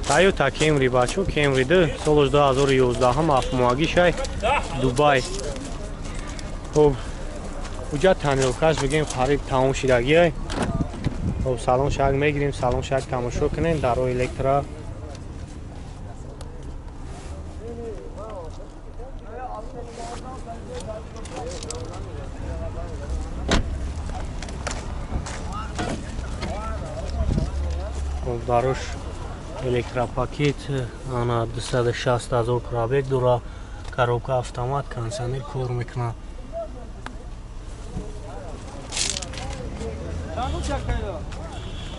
Toyota Camry бачо, Camry 2 соли 2011 афмоагӣ шай Дубай. Хоб уҷа тонировкаш бигем қариб тамом шидагиай. Хоб салон шак мегирем, салон шак тамошо кунем, дарои электро. Хоб дарош электропакет, ана 260 000 пробег дора, коробка автомат, кондиционер кор мекунад.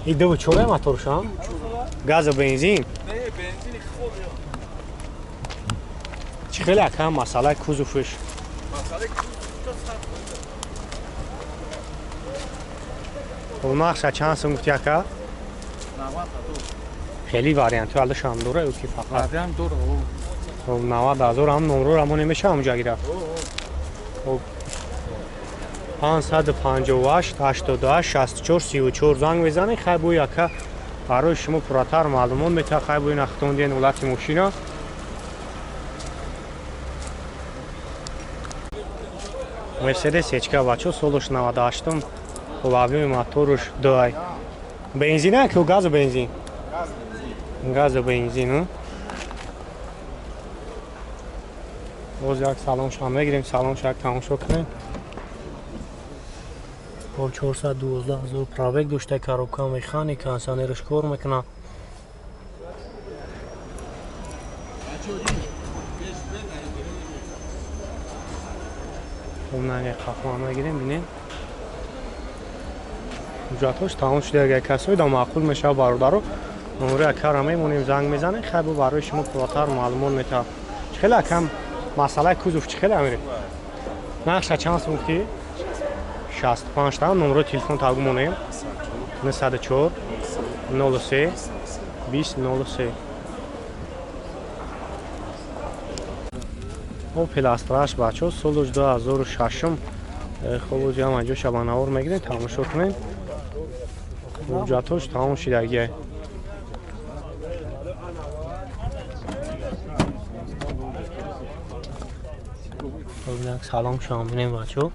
И ду чора моторшам? Газа бензин? Чи хеле акам масъалаи кузовш? Хоб нақша чанд сум гуфти ака? Хеле вариантҳо алашам дора ё ки фақат? Вариант дора. Хоб 90 000 ҳам номро рамон меша ҳамҷа гирифт. Хоб 558 88 64 34 занг мезанед, хай бо яка барои шумо пурратар маълумот метаҳад, хай бо нахтон диен ҳолати мошина. Мерседес ечка бачо солаш 98-м, хоб объёми моторуш 2. Бензина ки газу бензин? Газу бензин. Боз як салоншам мегирем, салоншак тамошо кунем. Хоб 412 000 пробег дошта, коробка механик, кондиционерш кор мекунад. Хоб нанги қафо мегирем, бинем. Ҳуҷҷатҳош тамом шуда, агар касое да маъқул мешавад бародаро, номери акара мемонем, занг мезанем, хай бо барои шумо пурратар маълумот метаҳад. Чӣ хеле акам масъалаи кузов чӣ хеле амир? Нақша чанд сум гуфтӣ? 65 та. Номерои телефон табгу монем 904 03 20 03. Опел Астраш бачо соли 2006-м. Хоб ози ҳам анҷо шабанавор мегирем, тамошо кунем. Ҳуҷҷатҳош тамом шидагиай. Хоб як салом шумо бинем бачо.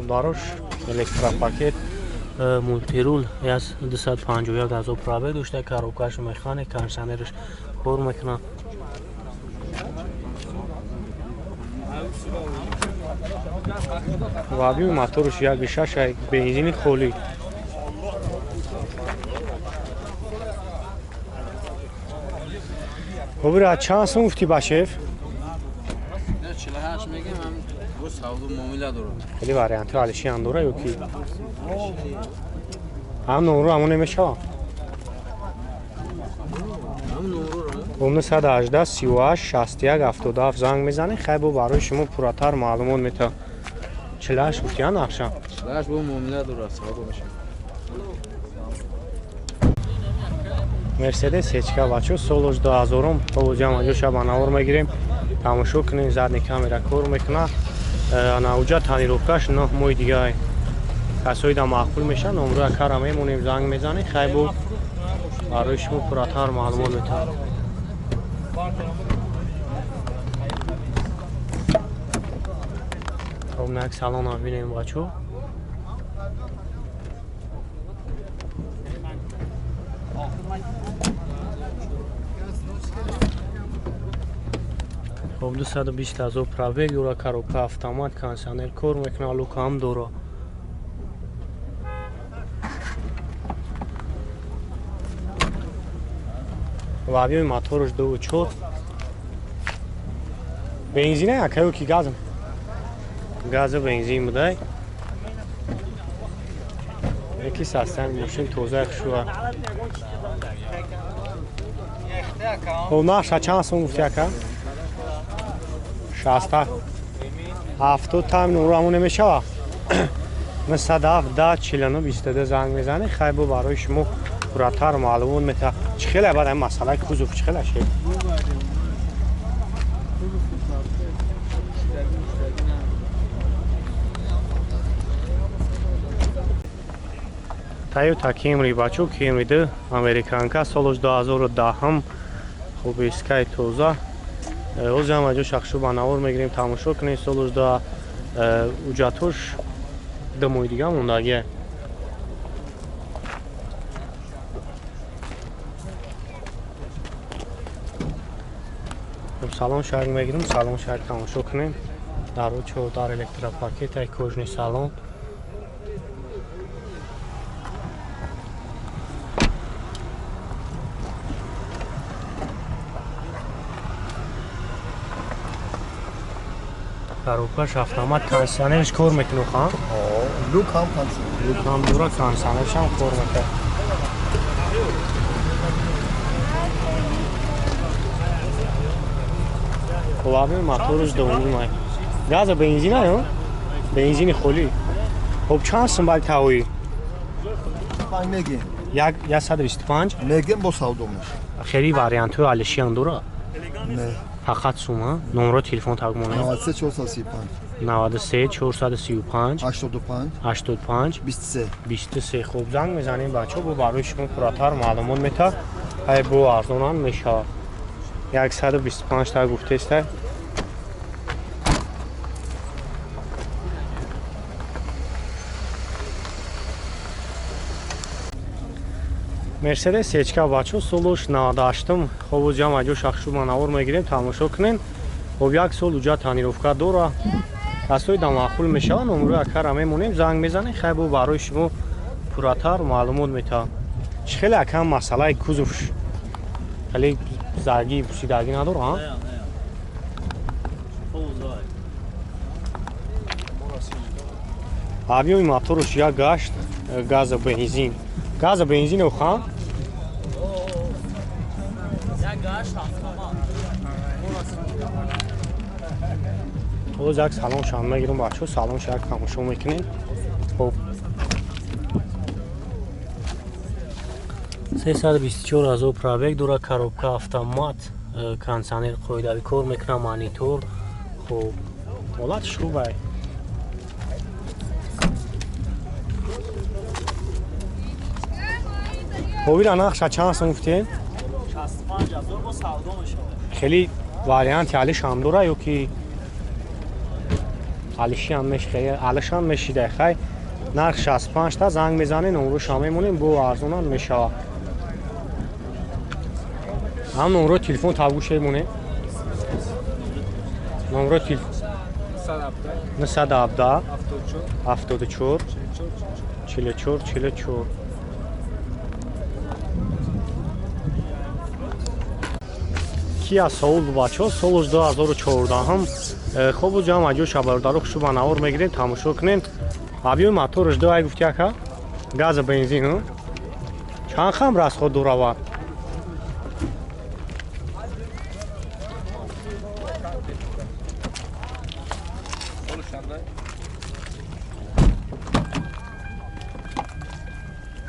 Дарош электропакет, мултирул 251 000 пробег дошта, коробкаш механик, кондиционерш кор мекунад. Ва объёми моторш 1.6 бензини холӣ. Хоб чанд сум гуфтӣ ба шеф? 48 мегем, ҳам бо савдо муомила дорад. Хеле вариантҳо алиши ҳам дора ё ки? Ҳам номро ҳамон намешавад? Ҳам номро. 918 38 61 77 занг мезанед, хай бо барои шумо пурратар маълумот метаҳад. 48 гуфтӣ ҳа нақша? 48 бо муомила дорад, савдо мешавад. Мерседес ечка бачо соли 2000-м, боз ҳам анҷо шабанавор мегирем, тамошо кунем, задни камера кор мекунад. Ана уҷа тонировкаш 9 моҳи дига. Касое да маъқул мешавад, номрои акара мемонем, занг мезанем, хай бо барои шумо пурратар маълумот метаҳад. Хоб як салонам бинем бачо. Хоб 220 000 пробег дора, коробка автомат, кондиционер кор мекунад, люк ҳам дора. Ва объёми моторш 2.4. Бензина ака ё ки газ? Газу бензин будай. Яки састан мошин тоза хушва. Хоб нархша чанд сум гуфти ака? 60 70 там номро ҳамон намешава. 917 49 22 занг мезанед. Хай бо барои шумо пурратар маълумот мета. Чӣ хеле баъд ин масъалаи кузов чӣ хеле шед? Toyota Camry бачо, Camry 2 американка солаш 2010 хуб искай тоза. Ози ҳам аҷо шахшу ба навор мегирем, тамошо кунед. Солаш да уҷатош ду моҳи дига мондагия. Салон шаҳр мегирем, салон шаҳр тамошо кунем. Дар чордар электропакет, ай кожный салон. Коробкаш автомат, кондиционерш кор мекунад, ха? Люк ҳам кондиционер. Люк ҳам дура, кондиционерш ҳам кор мекунад. Хуб, моторш дуввум. Газа бензин ай, бензини холӣ. Хуб, чанд сум баъд тавои? 5 мегем. 125? Мегем бо савдо мешавад. Хеле вариантҳои алишиан дура? Не. Фақат сума? Номро телефон тагмонем. 93 435. 93 435 85 85 23 23. Хуб, занг мезанем бачаҳо, бо барои шумо пурратар маълумот мета. Ай бо арзонам мешавад. 125 та гуфтеста. Мерседес СЧК бачо солуш 98. Хоб ҷам аҷо шахшу манавор мегирем, тамошо кунен. Хоб як сол уҷа тонировка дора. Касои да маъқул мешава, номрои акара мемонем, занг мезанем, хай бо барои шумо пурратар маълумот мета. Чӣ хеле акам масъалаи кузовш хеле заргӣ пусидагӣ надора, а? Авиои моторш як гашт, газа бензин. Газа бензин охан? Боз як салон шам мегирам бачо, салон шак тамошо мекунем. Хоб 324 ҳазор пробег дора, коробка автомат, кондиционер қоидавӣ кор мекунад, монитор. Хоб ҳолатш хуб ай. Хобира нақша чанд сум гуфтем? 65 ҳазор бо савдо мешавад. Хеле варианти алишам дора ё ки алишиам мешхе, алишам мешида хай. Нарх 65 та занг мезанем, номроша мемонем, бо арзонам мешавад. Ҳам номро телефон тавгӯш мемонем. Номро телефон 917 74 44 44. Kia Soul бачо, солуш 2014. Хоб ҷам аҷо шабардаро хушу ба навор мегирем, тамошо кунем. Авиои моторш ду ай гуфти ака? Газа бензин. Чанд хам расход доравад?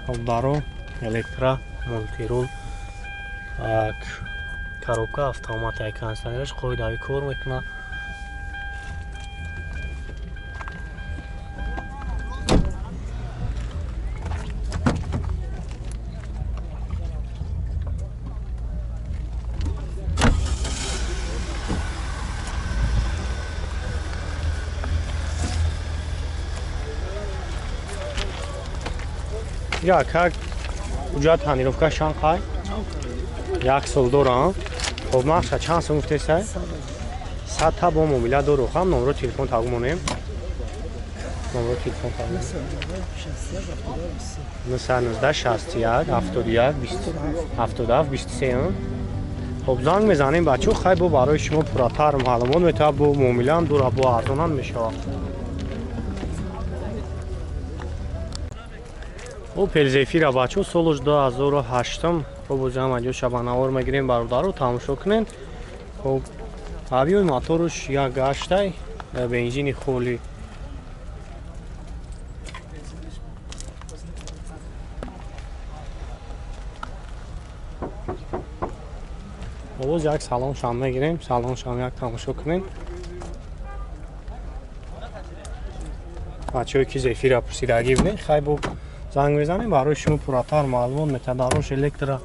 Хоб даро электро мультирул, коробка автомат, ай кондиционераш қоидавӣ кор мекунад. Я как уҷа тонировка шанхай? Як сол дора. Хоб нархша чанд сум гуфтеса? 100 та бо муомила дору. Хам номро телефон тагмонем. Номро телефон тагмонем. 919 61 71 77 23. Хоб занг мезанем бачо, хай бо барои шумо пурратар маълумот метавад, бо муомилаам дора, бо арзонам мешавад. Opel Zafira бачо солуш 2008. Хоб боз ҳама ҷо шабанавор мегирем бародаро, тамошо кунен. Хоб авиои моторуш як гаштай, бензини холи. Боз як салоншам мегирем, салоншам як тамошо кунем. Бачаҳое ки зефира пурсидагӣ будем, хай бо занг мезанем, барои шумо пурратар маълумот метавад. Дарош электро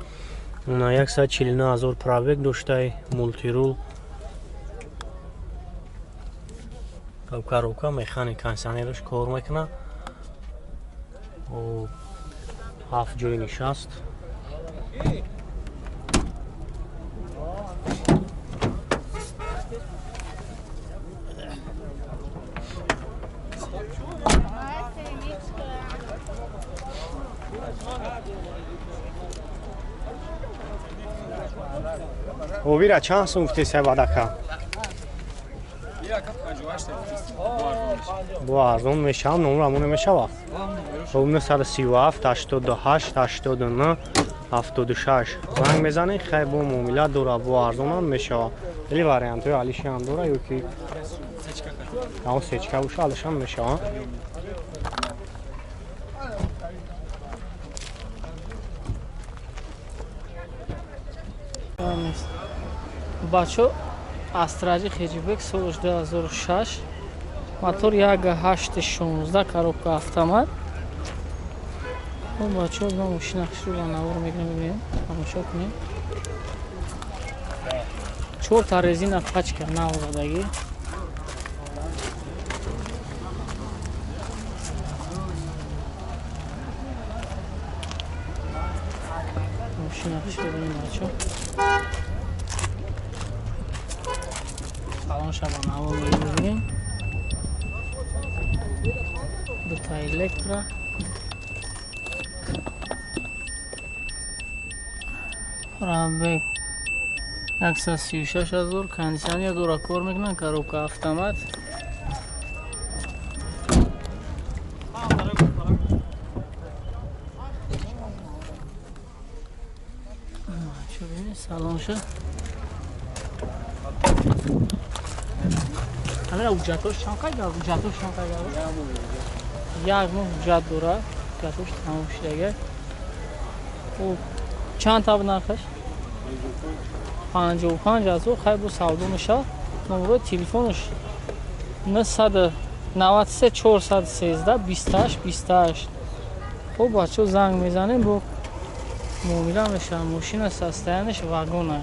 149 000 пробег доштай, мултирул, коробка, механик, кондиционераш кор мекунад. 7 ҷои нишаст. Овира чанд сум гуфти севадака? Бо арзон мешавад, номро ҳамон мешавад. Хоб 937 88 89 76 занг мезанед, хай бо муомила дора, бо арзонам мешавад. Вале вариантҳои алиши ҳам дора ё ки ҳамон сечка боша, алишам мешавад. Бачо Астраҷи хеҷибек соли 2006, мотор 1.816, коробка автомат. Бачо ма мошина хушрӯ навор мегирем, мебинем, тамошо кунем. 4 та резина пачка нав задагӣ. Мошина хушрӯ бинем бачо. Салон шабанавор мебинем. Дута электро. Пробег 136 000, кондиционер дора кор мекунад, коробка автомат. Чо бинед салонша. Ҳамира ҳуҷҷатош чанд қайда? Ҳуҷҷатош чанд қайда? Як моҳ ҳуҷҷат дора, ҳуҷҷатош тамом шудага. Хуб, чанд та нархаш? 55 000, хай бо савдо мешавад. Номерои телефонаш 993 413 28 28. Хуб, бачаҳо занг мезанем, бо муомила мешавад. Мошина состоянияш вагона.